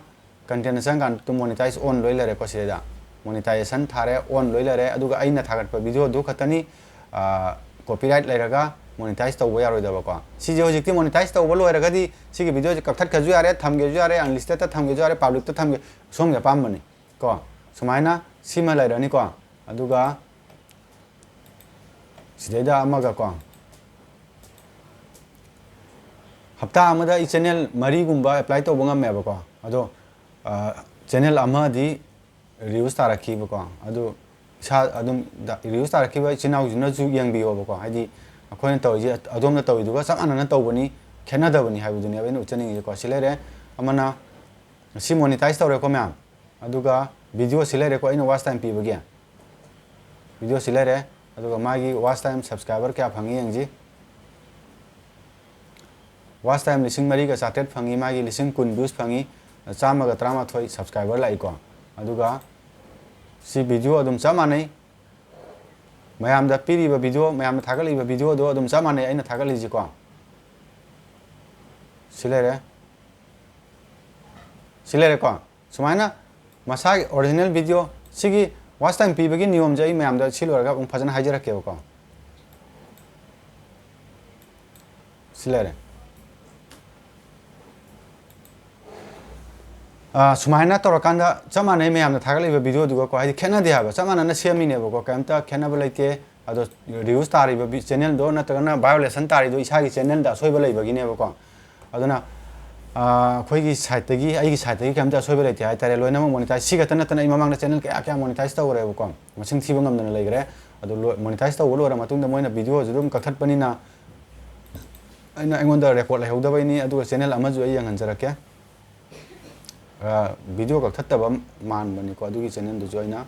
Contentꯇ ꯆꯪꯀꯥꯟꯗ ꯑꯗꯨꯝ monetize on ꯂꯣꯏ ꯂꯩꯔꯦꯀꯣ ꯁꯤꯗꯩꯗ꯫ Monetization ꯊꯥꯔꯦ, on ꯂꯣꯏ ꯂꯩꯔꯦ꯫ ꯑꯗꯨꯒ ꯑꯩꯅ ꯊꯥꯒꯠꯄ videoꯗꯨ ꯈꯛꯇꯅꯤ, ꯑ, copyright ꯂꯩꯔꯒ monetize ꯇꯧꯕ ꯌꯥꯔꯣꯏꯗꯕꯀꯣ꯫ ꯁꯤꯁꯦ ꯍꯧꯖꯤꯛꯇꯤ monetize ꯇꯧꯕ ꯂꯣꯏꯔꯒꯗꯤ ꯁꯤꯒꯤ videoꯁꯦ ꯀꯛꯊꯠꯈ꯭ꯔꯁꯨ ꯌꯥꯔꯦ, ꯊꯝꯒꯦꯁꯨ ꯌꯥꯔꯦ, unlistedꯇ ꯊꯝꯒꯦꯁꯨ ꯌꯥꯔꯦ, publicꯇ ꯊꯝꯒꯦ, ꯁꯣꯝꯒꯤ ꯑꯄꯥꯝꯕꯅꯤ ꯀꯣ꯫ ꯁꯨꯃꯥꯏꯅ ꯁꯤꯃ ꯂꯩꯔꯅꯤꯀꯣ꯫ ꯑꯗꯨꯒ ꯁꯤꯗꯩꯗ ꯑꯃꯒ ꯀꯣ, ꯍꯞꯇꯥ ꯑꯃꯗ ꯑꯩ channel ꯃꯔꯤꯒꯨꯝꯕ apply ꯇꯧꯕ ꯉꯝꯃꯦꯕꯀꯣ꯫ ꯑꯗꯣ, ꯑ, channel ꯑꯃꯗꯤ reuse ꯇꯥꯔꯛꯈꯤꯕꯀꯣ꯫ ꯑꯗꯨ ꯏꯁꯥ ꯑꯗꯨꯝ ꯗ-, reuse ꯇꯥꯔꯛꯈꯤꯕ ꯏꯆꯤꯟ ꯏꯅꯥꯎꯁꯤꯡꯅꯁꯨ ꯌꯦꯡꯕꯤꯌꯣꯕꯀꯣ꯫ ꯍꯥꯏꯗꯤ ꯑꯩꯈꯣꯏꯅ ꯇꯧꯔꯤꯁꯦ ꯑꯗꯣꯝꯅ ꯇꯧꯔꯤꯗꯨꯒ ꯆꯞ ꯃꯥꯟꯅꯅ ꯇꯧꯕꯅꯤ, ꯈꯦꯠꯅꯗꯕꯅꯤ ꯍꯥꯏꯕꯗꯨꯅꯦꯕ ꯑꯩꯅ ꯎꯠꯆꯅꯤꯡꯉꯤꯁꯦꯀꯣ꯫ ꯁꯤ ꯂꯩꯔꯦ꯫ ꯑꯃꯅ ꯁꯤ monetize ꯇꯧꯔꯦꯀꯣ ꯃꯌꯥꯝ꯫ ꯑꯗꯨꯒ video ꯁꯤ ꯂꯩꯔꯦꯀꯣ, ꯑꯩꯅ watch time ꯄꯤꯕꯒꯤ꯫ Video ꯁꯤ ꯂꯩꯔꯦ꯫ ꯑꯗꯨꯒ ꯃꯥꯒꯤ watch time, subscriber ꯀꯌꯥ ꯐꯪꯉꯤ ꯌꯦꯡꯁꯤ꯫ Watch time ꯂꯤꯁꯤꯡ ꯃꯔꯤꯒ ꯆꯥꯇ꯭ꯔꯦꯠ ꯐꯪꯉꯤ, ꯃꯥꯒꯤ ꯂꯤꯁꯤꯡ ꯀꯨꯟ views ꯐꯪꯉꯤ, ꯆꯥꯝꯃꯒ ꯇꯔꯥꯃꯥꯊꯣꯏ subscriber ꯂꯥꯛꯏꯀꯣ꯫ ꯑꯗꯨꯒ ꯁꯤ video ꯑꯗꯨꯝ ꯆꯞ ꯃꯥꯟꯅꯩ꯫ ꯃꯌꯥꯝꯗ ꯄꯤꯔꯤꯕ video, ꯃꯌꯥꯝꯅ ꯊꯥꯒꯠꯂꯤꯕ videoꯗꯣ ꯑꯗꯨꯝ ꯆꯞ ꯃꯥꯟꯅꯩ ꯑꯩꯅ ꯊꯥꯒꯠꯂꯤꯁꯤꯀꯣ꯫ ꯁꯤ ꯂꯩꯔꯦ꯫ ꯁꯤ ꯂꯩꯔꯦꯀꯣ꯫ ꯁꯨꯃꯥꯏꯅ ꯃꯁꯥꯒꯤ original video, ꯁꯤꯒꯤ watch time ꯄꯤꯕꯒꯤ ꯅꯤꯌꯣꯝꯁꯦ ꯑꯩ ꯃꯌꯥꯝꯗ ꯁꯤ ꯂꯣꯏꯔꯒ ꯑꯃꯨꯛ ꯐꯖꯅ ꯍꯥꯏꯖꯔꯛꯀꯦꯕꯀꯣ꯫ ꯁꯤ ꯂꯩꯔꯦ꯫ ꯑꯥ, ꯁꯨꯃꯥꯏꯅ ꯇꯧꯔꯀꯥꯟꯗ ꯆꯞ ꯃꯥꯟꯅꯩ ꯃꯌꯥꯝꯅ ꯊꯥꯒꯠꯂꯤꯕ videoꯗꯨꯒꯀꯣ, ꯍꯥꯏꯗꯤ ꯈꯦꯠꯅꯗꯦ ꯍꯥꯏꯕ, ꯆꯞ ꯃꯥꯟꯅꯅ ꯁꯦꯝꯃꯤꯅꯦꯕꯀꯣ, ꯀꯩꯝꯇ ꯈꯦꯠꯅꯕ ꯂꯩꯇꯦ꯫ ꯑꯗꯣ reuse ꯇꯥꯔꯤꯕ ꯆꯦꯅꯦꯜꯗꯣ ꯅꯠꯇ꯭ꯔꯒꯅ violation ꯇꯥꯔꯤꯗꯣ ꯏꯁꯥꯒꯤ ꯆꯦꯅꯦꯜꯗ ꯑꯁꯣꯏꯕ ꯂꯩꯕꯒꯤꯅꯦꯕꯀꯣ꯫ ꯑꯗꯨꯅ ꯑꯩꯈꯣꯏꯒꯤ ꯁꯥꯏꯠꯇꯒꯤ, ꯑꯩꯒꯤ ꯁꯥꯏꯠꯇꯒꯤ ꯀꯩꯝꯇ ꯑꯁꯣꯏꯕ ꯂꯩꯇꯦ ꯍꯥꯏꯇꯥꯔꯦ꯫ ꯂꯣꯏꯅꯃꯛ ꯃꯣꯅꯤꯇꯥꯏꯁ, ꯁꯤ ꯈꯛꯇ ꯅꯠꯇꯅ ꯑꯩ ꯃꯃꯥꯡꯗ ꯆꯦꯅꯦꯜ ꯀꯌꯥ ꯀꯌꯥ ꯃꯣꯅꯤꯇꯥꯏꯁ ꯇꯧꯈ꯭ꯔꯦꯕꯀꯣ, ꯃꯁꯤꯡ ꯊꯤꯕ ꯉꯝꯗꯅ ꯂꯩꯈ꯭ꯔꯦ꯫ ꯑꯗꯨ ꯃꯣꯅꯤꯇꯥꯏꯁ ꯇꯧꯕ ꯂꯣꯏꯔ ꯃꯇꯨꯡꯗ ꯃꯣꯏꯅ ꯚꯤꯗꯤꯑꯣꯁꯨ ꯑꯗꯨꯝ ꯀꯛꯊꯠꯄꯅꯤꯅ ꯑꯩꯅ, ꯑꯩꯉꯣꯟꯗ ꯔꯦꯀꯣꯔꯗ ꯂꯩꯍꯧꯗꯕꯩꯅꯤ꯫ ꯑꯗꯨꯒ ꯆꯦꯅꯦꯜ ꯑꯃꯁꯨ ꯑꯩ ꯌꯦꯡꯍꯟꯖꯔꯛꯀꯦ꯫ ꯚꯤꯗꯤꯑꯣ ꯀꯛꯊꯠꯇꯕ ꯃꯥꯟꯕꯅꯤꯀꯣ, ꯑꯗꯨꯒꯤ ꯆꯦꯅꯦꯜꯗꯨꯁꯨ ꯑꯩꯅ꯫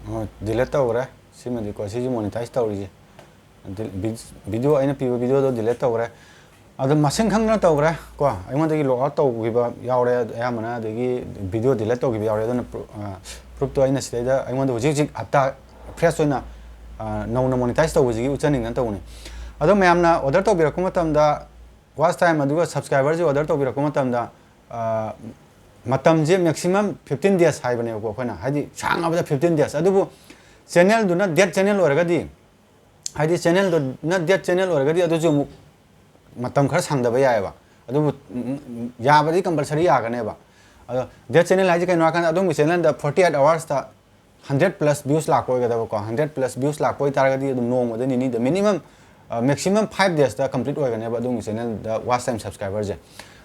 ꯑꯣ, ꯗꯤꯂꯦꯠ ꯇꯧꯈ꯭ꯔꯦ꯫ ꯁꯤꯃꯗꯤꯀꯣ, ꯁꯤꯁꯨ ꯃꯣꯅꯤꯇꯥꯏꯁ ꯇꯧꯔꯤꯁꯦ꯫ ꯚꯤꯗꯤꯑꯣ, ꯑꯩꯅ ꯄꯤꯕ ꯚꯤꯗꯤꯑꯣꯗꯣ ꯗꯤꯂꯦꯠ ꯇꯧꯈ꯭ꯔꯦ꯫ ꯑꯗꯣ ꯃꯁꯤꯡ ꯈꯪꯗꯅ ꯇꯧꯈ꯭ꯔꯦ ꯀꯣ꯫ ꯑꯩꯉꯣꯟꯗꯒꯤ ꯂꯣꯛ ꯑꯥꯎꯠ ꯇꯧꯈꯤꯕ ꯌꯥꯎꯔꯦ ꯑꯌꯥꯝꯕꯅ, ꯑꯗꯒꯤ ꯚꯤꯗꯤꯑꯣ ꯗꯤꯂꯦꯠ ꯇꯧꯈꯤꯕ ꯌꯥꯎꯔꯦ꯫ ꯑꯗꯨꯅ ꯄ꯭ꯔꯨꯞꯇꯣ ꯑꯩꯅ ꯁꯤꯗꯩꯗ, ꯑꯩꯉꯣꯟꯗ ꯍꯧꯖꯤꯛ ꯍꯧꯖꯤꯛ ꯍꯞꯇꯥ ꯐ꯭ꯔꯦꯁ ꯑꯣꯏꯅ ꯅꯧꯅ ꯃꯣꯅꯤꯇꯥꯏꯁ ꯇꯧꯕꯁꯤꯒꯤ ꯎꯠꯆꯅꯤꯡꯗꯅ ꯇꯧꯕꯅꯤ꯫ ꯑꯗꯣ ꯃꯌꯥꯝꯅ ꯑꯣꯔꯗꯔ ꯇꯧꯕꯤꯔꯛꯄ ꯃꯇꯝꯗ, ꯋꯥꯆ ꯇꯥꯏꯝ ꯑꯗꯨꯒ ꯁꯕꯁꯀ꯭ꯔꯥꯏꯕꯔꯁꯤ ꯑꯣꯔꯗꯔ ꯇꯧꯕꯤꯔꯛꯄ ꯃꯇꯝꯗ, ꯃꯇꯝꯁꯦ ꯃꯦꯛꯁꯤꯃꯝ ꯐꯤꯐꯇꯤꯟ ꯗꯦꯖ ꯍꯥꯏꯕꯅꯦꯕꯀꯣ ꯑꯩꯈꯣꯏꯅ, ꯍꯥꯏꯗꯤ ꯁꯥꯡꯉꯕꯗ ꯐꯤꯐꯇꯤꯟ ꯗꯦꯖ꯫ ꯑꯗꯨꯕꯨ ꯆꯦꯅꯦꯜꯗꯨꯅ ꯗꯦꯠ ꯆꯦꯅꯦꯜ ꯑꯣꯏꯔꯒꯗꯤ, ꯍꯥꯏꯗꯤ ꯆꯦꯅꯦꯜꯗꯨꯅ ꯗꯦꯠ ꯆꯦꯅꯦꯜ ꯑꯣꯏꯔꯒꯗꯤ ꯑꯗꯨꯁꯨ ꯑꯃꯨꯛ ꯃꯇꯝ ꯈꯔ ꯁꯥꯡꯗꯕ ꯌꯥꯏꯑꯕ꯫ ꯑꯗꯨꯕꯨ ꯌꯥꯕꯗꯤ ꯀꯝꯄꯜꯁꯔꯤ ꯌꯥꯒꯅꯦꯕ꯫ ꯑꯗꯣ ꯗꯦꯠ ꯆꯦꯅꯦꯜ ꯍꯥꯏꯁꯦ ꯀꯩꯅꯣ ꯍꯥꯏꯔꯀꯥꯟꯗ, ꯑꯗꯣꯝꯒꯤ ꯆꯦꯅꯦꯜꯗ ꯐꯣꯔꯇꯤ ꯑꯩꯠ ꯑꯋꯥꯔꯁꯇ ꯍꯟꯗ꯭ꯔꯦꯠ ꯄ꯭ꯂꯁ ꯚ꯭ꯌꯨꯁ ꯂꯥꯛꯄ ꯑꯣꯏꯒꯗꯕꯀꯣ꯫ ꯍꯟꯗ꯭ꯔꯦꯠ ꯄ꯭ꯂꯁ ꯚ꯭ꯌꯨꯁ ꯂꯥꯛꯄ ꯑꯣꯏꯇꯥꯔꯒꯗꯤ ꯑꯗꯨꯝ ꯅꯣꯡꯃꯗ, ꯅꯤꯅꯤꯗ, ꯃꯤꯅꯤꯃꯝ ꯃꯦꯛꯁꯤꯃꯝ ꯐꯥꯏꯚ ꯗꯦꯖꯇ ꯀꯝꯄ꯭ꯂꯤꯠ ꯑꯣꯏꯒꯅꯦꯕ ꯑꯗꯣꯝꯒꯤ ꯆꯦꯅꯦꯜꯗ ꯋꯥꯆ ꯇꯥꯏꯝ ꯁꯕꯁꯀ꯭ꯔꯥꯏꯕꯔꯁꯦ꯫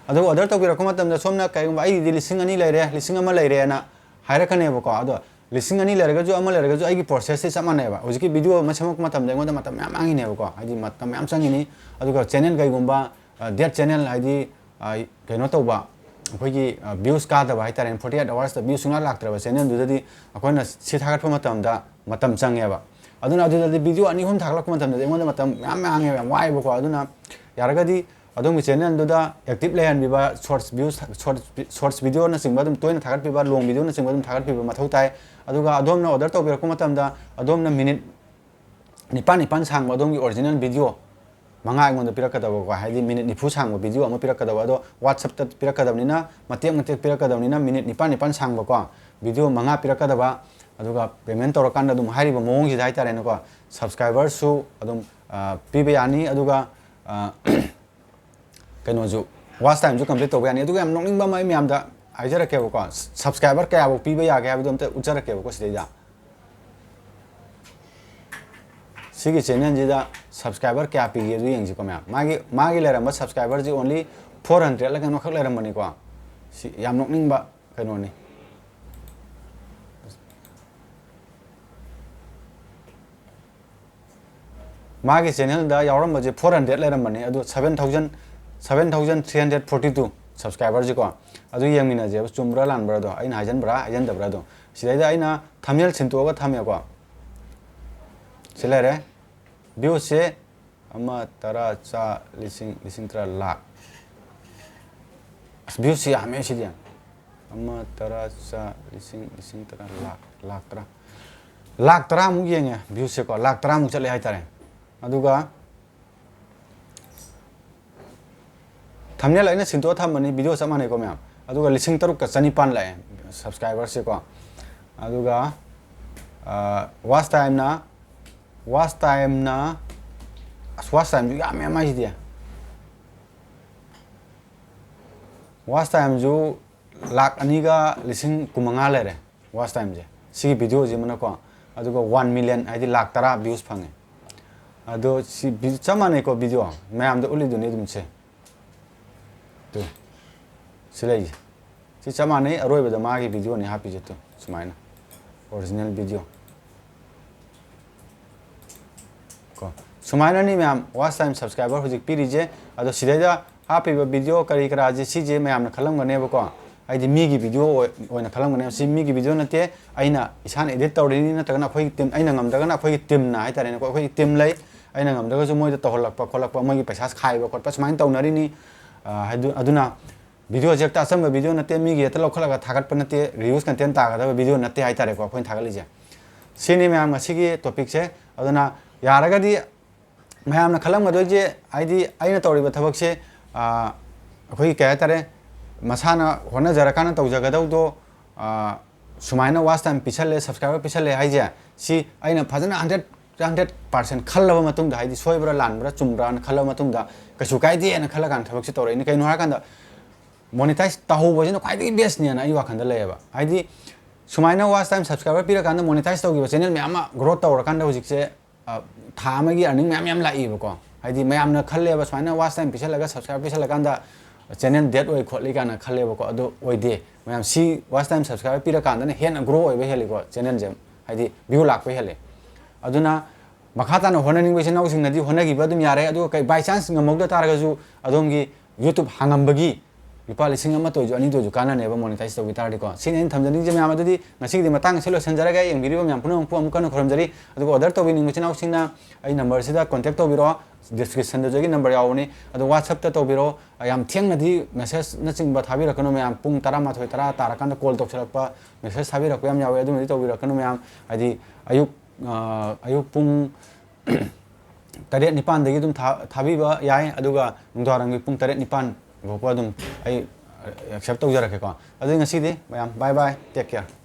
ꯑꯗꯨꯒ ꯑꯣꯔꯗꯔ ꯇꯧꯕꯤꯔꯛꯄ ꯃꯇꯝꯗ ꯁꯣꯝꯅ ꯀꯩꯒꯨꯝꯕ ꯑꯩꯒꯤꯗꯤ ꯂꯤꯁꯤꯡ ꯑꯅꯤ ꯂꯩꯔꯦ, ꯂꯤꯁꯤꯡ ꯑꯃ ꯂꯩꯔꯦꯅ ꯍꯥꯏꯔꯛꯀꯅꯦꯕꯀꯣ꯫ ꯑꯗꯣ ꯂꯤꯁꯤꯡ ꯑꯅꯤ ꯂꯩꯔꯒꯁꯨ ꯑꯃ ꯂꯩꯔꯒꯁꯨ ꯑꯩꯒꯤ ꯄ꯭ꯔꯣꯁꯦꯁꯁꯦ ꯆꯞ ꯃꯥꯟꯅꯩꯕ꯫ ꯍꯧꯖꯤꯛꯀꯤ ꯚꯤꯗꯤꯑꯣ ꯑꯃ ꯁꯦꯝꯃꯛꯄ ꯃꯇꯝꯗ ꯑꯩꯉꯣꯟꯗ ꯃꯇꯝ ꯃꯌꯥꯝ ꯃꯥꯡꯉꯤꯅꯦꯕꯀꯣ, ꯍꯥꯏꯗꯤ ꯃꯇꯝ ꯃꯌꯥꯝ ꯆꯪꯉꯤꯅꯤ꯫ ꯑꯗꯨꯒ ꯆꯦꯅꯦꯜ ꯀꯩꯒꯨꯝꯕ ꯗꯦꯠ ꯆꯦꯅꯦꯜ ꯍꯥꯏꯗꯤ ꯀꯩꯅꯣ ꯇꯧꯕ, ꯑꯩꯈꯣꯏꯒꯤ ꯚ꯭ꯌꯨꯁ ꯀꯥꯗꯕ ꯍꯥꯏꯇꯥꯔꯦꯅꯦ, ꯐꯣꯔꯇꯤ ꯑꯩꯠ ꯑꯋꯥꯔꯁꯇ ꯚ꯭ꯌꯨ ꯁꯨꯡꯂꯥꯛ ꯂꯥꯛꯇ꯭ꯔꯕ ꯆꯦꯅꯦꯜꯗꯨꯗꯗꯤ ꯑꯩꯈꯣꯏꯅ ꯁꯤ ꯊꯥꯒꯠꯄ ꯃꯇꯝꯗ ꯃꯇꯝ ꯆꯪꯉꯦꯕ꯫ ꯑꯗꯨꯅ ꯑꯗꯨꯗꯗꯤ ꯚꯤꯗꯤꯑꯣ ꯑꯅꯤ ꯑꯍꯨꯝ ꯊꯥꯒꯠꯂꯛꯄ ꯃꯇꯝꯗꯗꯤ ꯑꯩꯉꯣꯟꯗ ꯃꯇꯝ ꯃꯌꯥꯝ ꯃꯥꯡꯉꯦꯕ, ꯌꯥꯝ ꯋꯥꯏꯑꯦꯕꯀꯣ꯫ ꯑꯗꯨꯅ ꯌꯥꯔꯒꯗꯤ ꯑꯗꯣꯝꯒꯤ ꯆꯦꯅꯦꯜꯗꯨꯗ ꯑꯦꯛꯇꯤꯚ ꯂꯩꯍꯟꯕꯤꯕ, ꯁꯣꯔꯠꯁ ꯚ꯭ꯌꯨꯁ, ꯁꯣꯔꯠꯁ, ꯁꯣꯔꯠꯁ ꯚꯤꯗꯤꯑꯣꯅꯆꯤꯡꯕ ꯑꯗꯨꯝ ꯇꯣꯏꯅ ꯊꯥꯒꯠꯄꯤꯕ, ꯂꯣꯡ ꯚꯤꯗꯤꯑꯣꯅꯆꯤꯡꯕ ꯑꯗꯨꯝ ꯊꯥꯒꯠꯄꯤꯕ ꯃꯊꯧ ꯇꯥꯏ꯫ ꯑꯗꯨꯒ ꯑꯗꯣꯝꯅ ꯑꯣꯔꯗꯔ ꯇꯧꯕꯤꯔꯛꯄ ꯃꯇꯝꯗ ꯑꯗꯣꯝꯅ ꯃꯤꯅꯤꯠ ꯅꯤꯄꯥꯟ ꯅꯤꯄꯥꯟ ꯁꯥꯡꯕ ꯑꯗꯣꯝꯒꯤ original video ꯃꯉꯥ ꯑꯩꯉꯣꯟꯗ ꯄꯤꯔꯛꯀꯗꯕꯀꯣ, ꯍꯥꯏꯗꯤ minute ꯅꯤꯐꯨ ꯁꯥꯡꯕ video ꯑꯃ ꯄꯤꯔꯛꯀꯗꯕ, ꯑꯗꯣ WhatsApp-ꯇ ꯄꯤꯔꯛꯀꯗꯕꯅꯤꯅ, ꯃꯇꯦꯛ ꯃꯇꯦꯛ ꯄꯤꯔꯛꯀꯗꯕꯅꯤꯅ, minute ꯅꯤꯄꯥꯟ ꯅꯤꯄꯥꯟ ꯁꯥꯡꯕꯀꯣ, video ꯃꯉꯥ ꯄꯤꯔꯛꯀꯗꯕ, ꯑꯗꯨꯒ payment ꯇꯧꯔꯀꯥꯟꯗ ꯑꯗꯨꯝ ꯍꯥꯏꯔꯤꯕ ꯃꯑꯣꯡꯁꯤꯗ ꯍꯥꯏꯇꯥꯔꯦꯅꯦꯀꯣ, subscriber-ꯁꯨ ꯑꯗꯨꯝ, ꯑ, ꯄꯤꯕ ꯌꯥꯅꯤ, ꯑꯗꯨꯒ, ꯑ, ꯀꯩꯅꯣꯁꯨ, watch time-ꯁꯨ complete ꯇꯧꯕ ꯌꯥꯅꯤ꯫ ꯑꯗꯨꯒ ꯌꯥꯝ ꯅꯣꯛꯅꯤꯡꯕ ꯑꯃ ꯑꯩ ꯃꯌꯥꯝꯗ ꯍꯥꯏꯖꯔꯛꯀꯦꯕꯀꯣ, subscriber ꯀꯌꯥꯐꯧ ꯄꯤꯕ ꯌꯥꯒꯦ ꯍꯥꯏꯕꯗꯣ ꯑꯝꯇ ꯎꯠꯆꯔꯛꯀꯦꯕꯀꯣ ꯁꯤꯗꯩꯗ꯫ ꯁꯤꯒꯤ channel-ꯁꯤꯗ subscriber ꯀꯌꯥ ꯄꯤꯒꯦ ꯑꯗꯨ ꯌꯦꯡꯁꯤꯀꯣ ꯃꯌꯥꯝ꯫ ꯃꯥꯒꯤ, ꯃꯥꯒꯤ ꯂꯩꯔꯝꯕ subscriber-ꯁꯤ only four hundred-ꯂ ꯀꯩꯅꯣꯈꯛ ꯂꯩꯔꯝꯕꯅꯤꯀꯣ꯫ ꯁꯤ ꯌꯥꯝ ꯅꯣꯛꯅꯤꯡꯕ ꯀꯩꯅꯣꯅꯤ꯫ ꯃꯥꯒꯤ channel-ꯗ ꯌꯥꯎꯔꯝꯕꯁꯦ four hundred ꯂꯩꯔꯝꯕꯅꯤ, ꯑꯗꯨ seven thousand, seven thousand three hundred forty two subscriber-ꯁꯤꯀꯣ꯫ ꯑꯗꯨ ꯌꯦꯡꯃꯤꯟꯅꯁꯦꯕ, ꯆꯨꯝꯕ꯭ꯔꯥ ꯂꯥꯟꯕ꯭ꯔꯥꯗꯣ, ꯑꯩꯅ ꯍꯥꯏꯖꯟꯕ꯭ꯔꯥ ꯍꯥꯏꯖꯟꯗꯕ꯭ꯔꯥꯗꯣ꯫ ꯁꯤꯗꯩꯗ ꯑꯩꯅ thumbnail ꯁꯤꯟꯇꯣꯛꯑꯒ ꯊꯝꯃꯦꯀꯣ꯫ ꯁꯤ ꯂꯩꯔꯦ꯫ Views-ꯁꯦ ꯑꯃ, ꯇꯔꯥ, ꯆꯥ, ꯂꯤꯁꯤꯡ, ꯂꯤꯁꯤꯡ ꯇꯔꯥ, ꯂꯥꯛ꯫ ꯑꯁ, views-ꯁꯦ ꯌꯥꯝꯃꯦ ꯁꯤꯗꯤ꯫ ꯑꯃ, ꯇꯔꯥ, ꯆꯥ, ꯂꯤꯁꯤꯡ, ꯂꯤꯁꯤꯡ ꯇꯔꯥ, ꯂꯥꯛ, ꯂꯥꯛ ꯇꯔꯥ꯫ ꯂꯥꯛ ꯇꯔꯥꯃꯨꯛ ꯌꯦꯡꯉꯦ views-ꯁꯦꯀꯣ, ꯂꯥꯛ ꯇꯔꯥꯃꯨꯛ ꯆꯠꯂꯦ ꯍꯥꯏꯇꯥꯔꯦ꯫ ꯑꯗꯨꯒ thumbnail ꯑꯩꯅ ꯁꯤꯟꯇꯣꯛꯑ ꯊꯝꯕꯅꯤ, video ꯆꯞ ꯃꯥꯟꯅꯩꯀꯣ ꯃꯌꯥꯝ꯫ ꯑꯗꯨꯒ ꯂꯤꯁꯤꯡ ꯇꯔꯨꯛꯀ ꯆꯅꯤꯄꯥꯟ ꯂꯥꯛꯑꯦ subscriber-ꯁꯦꯀꯣ꯫ ꯑꯗꯨꯒ, ꯑ, watch time-ꯅ, watch time-ꯅ, ꯑꯁ, watch time-ꯁꯨ ꯌꯥꯝꯃꯦ ꯃꯥꯏꯁꯤꯗꯤ꯫ Watch time-ꯁꯨ ꯂꯥꯛ ꯑꯅꯤꯒ ꯂꯤꯁꯤꯡ ꯀꯨꯟꯃꯉꯥ ꯂꯩꯔꯦ꯫ Watch time-ꯁꯦ, ꯁꯤꯒꯤ video-ꯁꯤꯃꯅꯀꯣ, ꯑꯗꯨꯒ one million, ꯍꯥꯏꯗꯤ ꯂꯥꯛ ꯇꯔꯥ views ꯐꯪꯉꯦ꯫ ꯑꯗꯣ ꯁꯤ vi-, ꯆꯞ ꯃꯥꯟꯅꯩꯀꯣ, video ꯃꯌꯥꯝꯗ ꯎꯠꯂꯤꯗꯨꯅꯤ ꯑꯗꯨꯝ ꯁꯦ꯫ ꯇꯨ, ꯁꯤ ꯂꯩꯁꯦ꯫ ꯁꯤ ꯆꯞ ꯃꯥꯟꯅꯩ, ꯑꯔꯣꯏꯕꯗ ꯃꯥꯒꯤ video-ꯅꯤ ꯍꯥꯞꯄꯤꯁꯦ, ꯇꯨ, ꯁꯨꯃꯥꯏꯅ꯫ Original video꯫ ꯀꯣ꯫ ꯁꯨꯃꯥꯏꯅꯅꯤ ꯃꯌꯥꯝ watch time subscriber ꯍꯧꯖꯤꯛ ꯄꯤꯔꯤꯁꯦ꯫ ꯑꯗꯣ ꯁꯤꯗꯩꯗ ꯍꯥꯞꯄꯤꯕ video ꯀꯔꯤ ꯀꯔꯥꯁꯦ ꯁꯤꯁꯦ ꯃꯌꯥꯝꯅ ꯈꯜꯂꯝꯒꯅꯦꯕꯀꯣ꯫ ꯍꯥꯏꯗꯤ ꯃꯤꯒꯤ video ꯑꯣꯏ-, ꯑꯣꯏꯅ ꯈꯜꯂꯝꯒꯅꯦꯕ꯫ ꯁꯤ ꯃꯤꯒꯤ video ꯅꯠꯇꯦ, ꯑꯩꯅ ꯏꯁꯥꯅ edit ꯇꯧꯔꯤꯅꯤ, ꯅꯠꯇ꯭ꯔꯒꯅ ꯑꯩꯈꯣꯏꯒꯤ team, ꯑꯩꯅ ꯉꯝꯗ꯭ꯔꯒꯅ ꯑꯩꯈꯣꯏꯒꯤ team-ꯅ ꯍꯥꯏꯇꯥꯔꯦꯅꯦꯀꯣ, ꯑꯩꯈꯣꯏꯒꯤ team ꯂꯩ, ꯑꯩꯅ ꯉꯝꯗ꯭ꯔꯒꯁꯨ ꯃꯣꯏꯗ ꯇꯧꯍꯜꯂꯛꯄ ꯈꯣꯠꯂꯛꯄ, ꯃꯣꯏꯒꯤ ꯄꯩꯁꯥ ꯈꯥꯏꯕ ꯈꯣꯠꯄ ꯁꯨꯃꯥꯏꯅ ꯇꯧꯅꯔꯤꯅꯤ꯫ ꯑ, ꯍꯥꯏꯗꯨ-, ꯑꯗꯨꯅ video-ꯁꯦ ꯍꯦꯛꯇ ꯑꯆꯝꯕ video ꯅꯠꯇꯦ, ꯃꯤꯒꯤ ꯍꯦꯛꯇ ꯂꯧꯈꯠꯂꯒ ꯊꯥꯒꯠꯄ ꯅꯠꯇꯦ, reuse content ꯇꯥꯒꯗꯕ video ꯅꯠꯇꯦ ꯍꯥꯏꯇꯥꯔꯦꯀꯣ ꯑꯩꯈꯣꯏꯅ ꯊꯥꯒꯠꯂꯤꯁꯦ꯫ ꯁꯤꯅꯤ ꯃꯌꯥꯝ ꯉꯁꯤꯒꯤ topic-ꯁꯦ꯫ ꯑꯗꯨꯅ ꯌꯥꯔꯒꯗꯤ ꯃꯌꯥꯝꯅ ꯈꯜꯂꯝꯒꯗꯣꯏꯁꯦ, ꯍꯥꯏꯗꯤ ꯑꯩꯅ ꯇꯧꯔꯤꯕ ꯊꯕꯛꯁꯦ, ꯑꯥ, ꯑꯩꯈꯣꯏꯒꯤ ꯀꯩ ꯍꯥꯏꯇꯥꯔꯦ, ꯃꯁꯥꯅ ꯍꯣꯠꯅꯖꯔꯀꯥꯟꯗ ꯇꯧꯖꯒꯗꯧꯗꯣ, ꯑꯥ, ꯁꯨꯃꯥꯏꯅ watch time ꯄꯤꯁꯜꯂꯦ, subscriber ꯄꯤꯁꯜꯂꯦ ꯍꯥꯏꯁꯦ, ꯁꯤ ꯑꯩꯅ ꯐꯖꯅ hundred hundred percent ꯈꯜꯂꯕ ꯃꯇꯨꯡꯗ, ꯍꯥꯏꯗꯤ ꯁꯣꯏꯕ꯭ꯔꯥ ꯂꯥꯟꯕ꯭ꯔꯥ ꯆꯨꯝꯕ꯭ꯔꯥꯅ ꯈꯜꯂꯕ ꯃꯇꯨꯡꯗ, ꯀꯩꯁꯨ ꯀꯥꯏꯗꯦꯅ ꯈꯜꯂꯀꯥꯟꯗ ꯊꯕꯛꯁꯦ ꯇꯧꯔꯛꯏꯅꯤ꯫ ꯀꯩꯅꯣ ꯍꯥꯏꯔꯀꯥꯟꯗ, monetize ꯇꯧꯍꯧꯕꯁꯤꯅ ꯈ꯭ꯋꯥꯏꯗꯒꯤ bestꯅꯦꯅ ꯑꯩ ꯋꯥꯈꯜꯗ ꯂꯩꯌꯦꯕ꯫ ꯍꯥꯏꯗꯤ ꯁꯨꯃꯥꯏꯅ watch time, subscriber ꯄꯤꯔꯀꯥꯟꯗ monetize ꯇꯧꯈꯤꯕ channel ꯃꯌꯥꯝ ꯑꯃ growth ꯇꯧꯔꯀꯥꯟꯗ ꯍꯧꯖꯤꯛꯁꯦ, ꯑ, ꯊꯥ ꯑꯃꯒꯤ earning ꯃꯌꯥꯝ ꯃꯌꯥꯝ ꯂꯥꯛꯏꯕꯀꯣ꯫ ꯍꯥꯏꯗꯤ ꯃꯌꯥꯝꯅ ꯈꯜꯂꯦꯕ, ꯁꯨꯃꯥꯏꯅ watch time ꯄꯤꯁꯜꯂꯒ, subscriber ꯄꯤꯁꯜꯂꯀꯥꯟꯗ channel dead ꯑꯣꯏ ꯈꯣꯠꯂꯤ ꯀꯥꯏꯅ ꯈꯜꯂꯦꯕꯀꯣ꯫ ꯑꯗꯨ ꯑꯣꯏꯗꯦ꯫ ꯃꯌꯥꯝ ꯁꯤ watch time, subscriber ꯄꯤꯔꯀꯥꯟꯗꯅ ꯍꯦꯟꯅ grow ꯑꯣꯏꯕ ꯍꯦꯜꯂꯤꯀꯣ channelꯁꯦ, ꯍꯥꯏꯗꯤ view ꯂꯥꯛꯄ ꯍꯦꯜꯂꯤ꯫ ꯑꯗꯨꯅ ꯃꯈꯥ ꯇꯥꯅ ꯍꯣꯠꯅꯅꯤꯡꯕ ꯏꯆꯤꯟ ꯏꯅꯥꯎꯁꯤꯡꯅꯗꯤ ꯍꯣꯠꯅꯈꯤꯕ ꯑꯗꯨꯝ ꯌꯥꯔꯦ꯫ ꯑꯗꯨꯒ ꯀꯩ, by chance ꯉꯝꯍꯧꯗ ꯇꯥꯔꯒꯁꯨ ꯑꯗꯣꯝꯒꯤ YouTube ꯍꯥꯡꯉꯝꯕꯒꯤ ꯂꯨꯄꯥ ꯂꯤꯁꯤꯡ ꯑꯃ ꯇꯣꯏꯁꯨ, ꯑꯅꯤ ꯇꯣꯏꯁꯨ ꯀꯥꯟꯅꯅꯦꯕ, monetize ꯇꯧꯈꯤ ꯇꯥꯔꯗꯤꯀꯣ꯫ ꯁꯤꯅꯤ ꯑꯩꯅ ꯊꯝꯖꯅꯤꯡꯉꯤꯁꯦ ꯃꯌꯥꯝ꯫ ꯑꯗꯨꯗꯤ ꯉꯁꯤꯒꯤꯗꯤ ꯃꯇꯥꯡ ꯑꯁꯤ ꯂꯣꯏꯁꯤꯟꯖꯔꯒꯦ꯫ ꯌꯦꯡꯕꯤꯔꯤꯕ ꯃꯌꯥꯝ ꯄꯨꯝꯅꯃꯛꯄꯨ ꯑꯃꯨꯛ ꯍꯟꯅ ꯈꯨꯔꯨꯝꯖꯔꯤ꯫ ꯑꯗꯨꯒ order ꯇꯧꯕꯤꯅꯤꯡꯕ ꯏꯆꯤꯟ ꯏꯅꯥꯎꯁꯤꯡꯅ ꯑꯩ numberꯁꯤꯗ contact ꯇꯧꯕꯤꯔꯛꯑꯣ꯫ Descriptionꯗꯁꯨ ꯑꯩꯒꯤ number ꯌꯥꯎꯕꯅꯤ꯫ ꯑꯗꯣ WhatsAppꯇ ꯇꯧꯕꯤꯔꯛꯑꯣ꯫ ꯌꯥꯝ ꯊꯦꯡꯅꯗꯤ messageꯅꯆꯤꯡꯕ ꯊꯥꯕꯤꯔꯛꯀꯅꯨ ꯃꯌꯥꯝ꯫ ꯄꯨꯡ ꯇꯔꯥꯃꯥꯊꯣꯏ, ꯇꯔꯥ ꯇꯥꯔꯀꯥꯟꯗ call ꯇꯧꯁꯤꯜꯂꯛꯄ, message ꯊꯥꯕꯤꯔꯛꯄ ꯌꯥꯝ ꯌꯥꯎꯋꯦ꯫ ꯑꯗꯨꯃꯗꯤ ꯇꯧꯕꯤꯔꯛꯀꯅꯨ ꯃꯌꯥꯝ꯫ ꯍꯥꯏꯗꯤ ꯑꯌꯨꯛ, ꯑ, ꯑꯌꯨꯛ ꯄꯨꯡ ꯇꯔꯦꯠ ꯅꯤꯄꯥꯟꯗꯒꯤ ꯑꯗꯨꯝ ꯊꯥ-, ꯊꯥꯕꯤꯕ ꯌꯥꯏ꯫ ꯑꯗꯨꯒ ꯅꯨꯡꯗꯥꯡꯋꯥꯏꯔꯝꯒꯤ ꯄꯨꯡ ꯇꯔꯦꯠ ꯅꯤꯄꯥꯟ ꯐꯥꯎꯕ ꯑꯗꯨꯝ ꯑꯩ accept ꯇꯧꯖꯔꯛꯀꯦꯀꯣ꯫ ꯑꯗꯨꯗꯤ ꯉꯁꯤꯗꯤ ꯃꯌꯥꯝ bye bye, take care꯫